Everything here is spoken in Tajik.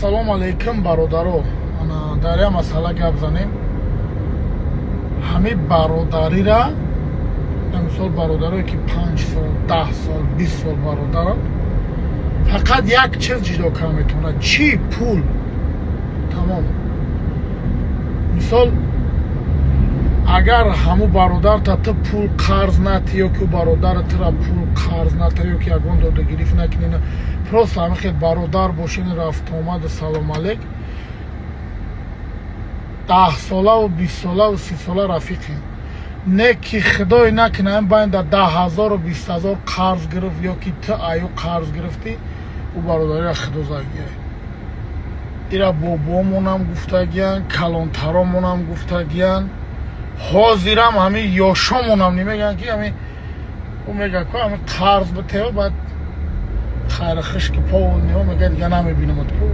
Ассалому алайкум, бародаро. Ана, дар як масъала гап занем. Ҳамин бародарира, мисол, бародарое ки 5 сол, 10 сол, 20 сол бародаранд, фақат як чиз ҷудо карда метавонад. Чӣ? Пул, тамом. Мисол, агар ҳамун бародарта ту пул қарз натӣ ё ки бародари тура пул қарз ната ё ки ягон додагирифт накунӣ, просто ҳамин хел бародар бошини, рафтуомаду салом алейк, 10-солаву 20-солаву 30-сола рафиқем. Не ки худое накунад, ин байнда 10 0-у 20 000 қарз гирифт ё ки ту аю қарз гирифтӣ, ӯ бародариро худо загиёй. Ира бобоомонам гуфтагиян, калонтаромонам гуфтагиян, ҳозирам ҳамин ёшомонам немегӯянд, ки ҳамин ӯ мегӯяд ку ҳамин қарз битева, баъд хайру хушки пол ниҳо, мегӯяд, дига намебинамад ку.